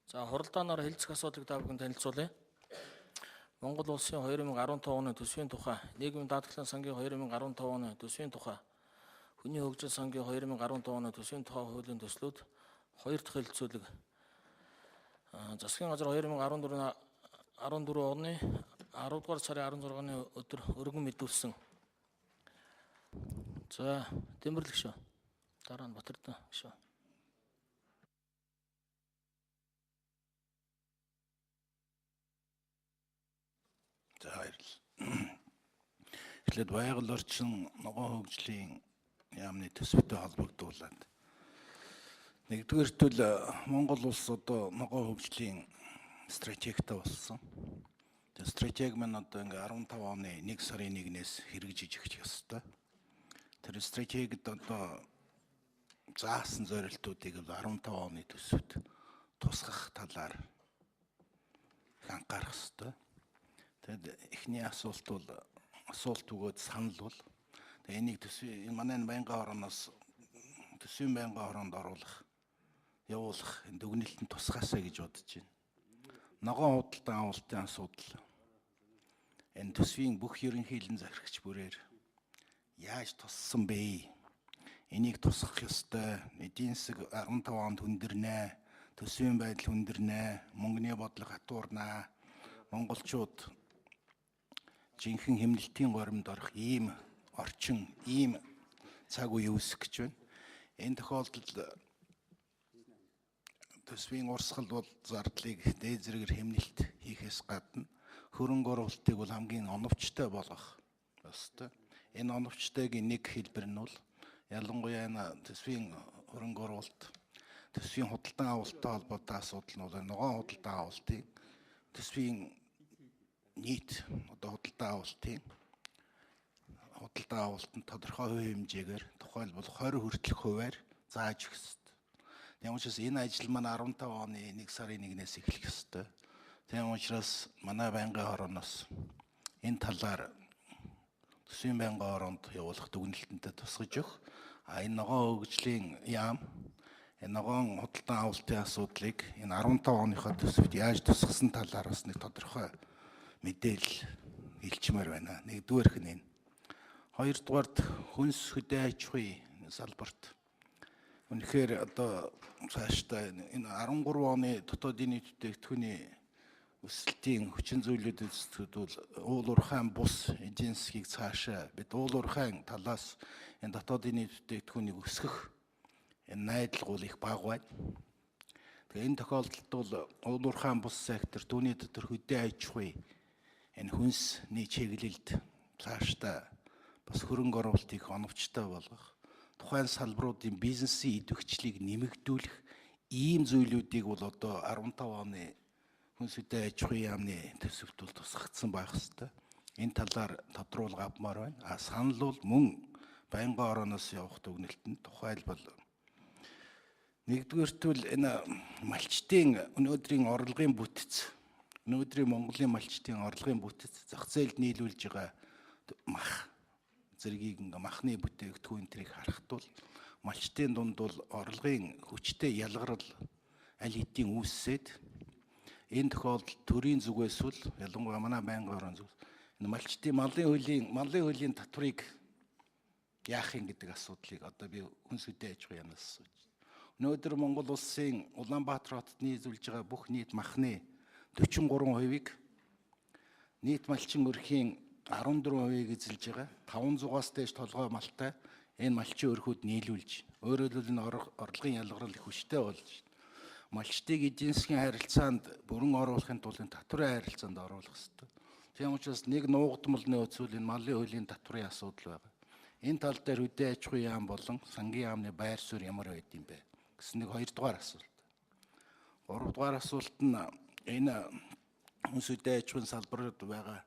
За хуралдаанаар хэлцэх асуудлыг та бүхэн танилцуулъя. Монгол улсын 2015 оны төсвийн тухай, Нийгмийн даатгалын сангийн 2015 оны төсвийн тухай, Хүний хөгжил сангийн 2015 оны төсвийн тухай хуулийн төслүүд хоёр дахь хэлэлцүүлэг. Засгийн газар 2014 оны 10 дугаар сарын 16-ны өдөр өргөн мэдүүлсэн. За, Тэмдэглэг шүү. Дараа нь Батэрдэн шүү. За баярлалаа. Эхлээд байгаль орчин ногоон хөгжлийн яамны төсөвтэй холбогдуулаад нэгдүгээрт л Монгол улс одоо ногоон хөгжлийн стратегтай болсон. Тэгээ стратеги маань одоо ингээ 15 оны 1 сарын 1-ээс хэрэгжиж эхлэх ёстой. Тэр стратегид одоо заасан зорилтуудыг л 15 оны төсөвт тусгах талаар их анхаарах ёстой. Тэгэд эхний асуулт бол асуулт өгөөд санал бол тэгээ энийг төсвийн манай энэ байнгын хорооноос төсвийн байнгын хороонд оруулах явуулах энэ дүгнэлт нь тусгаасаа гэж бодож байна. Ногоон худалдан авалтын асуудал энэ төсвийн бүх ерөнхийлэн захирагч бүрээр яаж туссан бэ? Энийг тусгах ёстой. Эдийн засаг 15 онд хүндэрнэ. Төсвийн байдал хүндэрнэ. Мөнгөний бодлого хатуурнаа. Монголчууд жинхэнэ хэмнэлтийн горимд орох ийм орчин, ийм цаг үе үүсэх гэж байна. Энэ тохиолдолд төсвийн урсгал бол зардлыг дээд зэрэгээр хэмнэлт хийхээс гадна хөрөнгө оруулалтыг бол хамгийн оновчтой болгох ёстой. Энэ оновчтойгийн нэг хэлбэр нь бол ялангуяа энэ төсвийн хөрөнгө оруулалт, төсвийн худалдан авалттай холбоотой асуудал нь бол ногоон худалдан авалтын төсвийн нийт одоо худалдан авалтанд тодорхой хувийн хэмжээгээр тухайлбал 20 хүртэлх хувиар зааж өгөх ёстой. Тийм учраас энэ ажил маань 15 оны 1 сарын 1-ээс эхлэх ёстой. Тийм учраас манай байнгын хорооноос энэ талаар төсвийн байнгын хороонд явуулах дүгнэлтэнтэй тусгаж өгөх. А энэ ногоон хөгжлийн яам, энэ ногоон худалдан авалтын асуудлыг энэ 15 оныхоо төсөвт яаж тусгасан талаар бас нэг тодорхой мэдээлэл илчмээр байна. Нэгдүгээрх нь энэ. Хоёрдугаарт хүнс хөдөө аж ахуйн салбарт үнэхээр одоо цаашдаа энэ 13 оны дотоодын нийт бүтээгдэхүүний өсөлтийн хүчин зүйлүүд үзэхэд бол уул уурхайн бус эдийн засгийг цаашаа бид уул уурхайн талаас энэ дотоодын нийт бүтээгдэхүүнийг өсгөх энэ найдлага бол их бага байна. Тэгээ энэ тохиолдолд бол уул уурхайн бус сектор түүний дотор хөдөө аж ахуй энэ хүнсний чиглэлд цаашдаа бас хөрөнгө оруулалтыг оновчтой болгох, тухайн салбаруудын бизнесийн идэвхжлийг нэмэгдүүлэх ийм зүйлүүдийг бол одоо 15 оны хүнс хөдөө аж ахуйн яамны төсөвт бол тусгагдсан байх ёстой. Энэ талаар тодруулга авмаар байна. А санал бол мөн байнгын орооноос явах дүгнэлт нь тухайлбал нэгдүгээрт бол энэ малчдын өнөөдрийн орлогын бүтэц, өнөөдрийн Монголын малчдын орлогын бүтэц зах зээлд нийлүүлж байгаа мах зэргийг ингээ махны бүтээгдэхүүн тэрийг харахад бол малчдын дунд бол орлогын хүчтэй ялгарл аль хэдийн үүссээд энэ тохиолдолд төрийн зүгээс бол ялангуяа манай байнгын орон зүгээс энэ малчдын малын хөлийн татварыг яах юм гэдэг асуудлыг одоо би хүнс хөдөө аж ахуйн яамнаас асууж. Өнөөдөр Монгол улсын Улаанбаатар хотод нийлүүлж байгаа бүх нийт махны 43%-ийг нийт малчин өрхийн 14%-ийг эзэлж байгаа 500-аас дээш толгой малтай энэ малчин өрхүүд нийлүүлж, өөрөөр хэлбэл энэ орлогын ялгарл их хүчтэй болж малчдыг эдийн засгийн харилцаанд бүрэн оруулахын тулд энэ татварын харилцаанд оруулах ёстой. Тийм учраас нэг нуугдмал нөөцөл энэ малын хөлийн татварын асуудал байгаа. Энэ тал дээр хөдөө аж ахуйн яам болон сангийн яамны байр суурь ямар байд юм бэ гэсэн нэг хоёрдугаар асуулт. Гуравдугаар асуулт нь энэ хүнс хөдөө аж ахуйн салбарт байгаа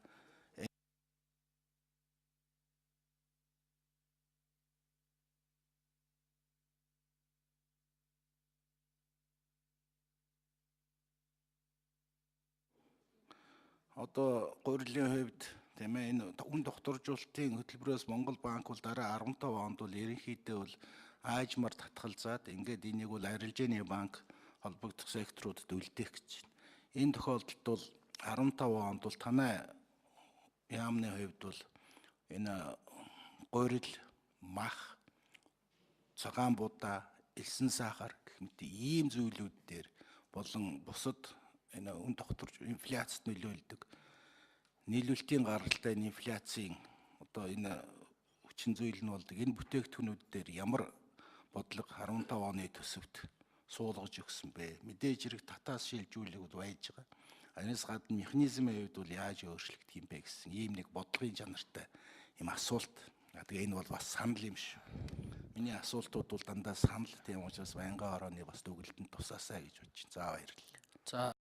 одоо гурилын хувьд тийм ээ энэ үн докторжуулалтын хөтөлбөрөөс Монгол банк бол дараа 15 онд бол ерөнхийдөө бол аажмаар татгалзаад ингээд энийг бол арилжааны банк холбогдох секторуудад үлдээх гэж байна. Энэ тохиолдолд бол 15 онд бол танай яамны хувьд бол энэ гурил, мах, цагаан будаа, элсэн сахар гэх мэт ийм зүйлүүд дээр болон бусад энэ үн тогтворч инфляцид нөлөөлдөг нийлүүлэлтийн гаралтай инфляцийн одоо энэ хүчин зүйл нь болдог. Энэ бүтээгдэхүүнүүд дээр ямар бодлого 15 оны төсөвт суулгаж өгсөн бэ? Мэдээж хэрэг татаас шилжүүлэгүүд байж байгаа. Анаас гадна механизмын хувьд бол яаж өөрчлөгдөх юм бэ гэсэн ийм нэг бодлогын чанартай юм асуулт. Тэгээ энэ бол бас санал юм шүү. Миний асуултууд бол дандаа санал, тийм учраас байнгын орооны бас дүгэлтэнд тусаасай гэж бодож байна. За, баярлалаа. За.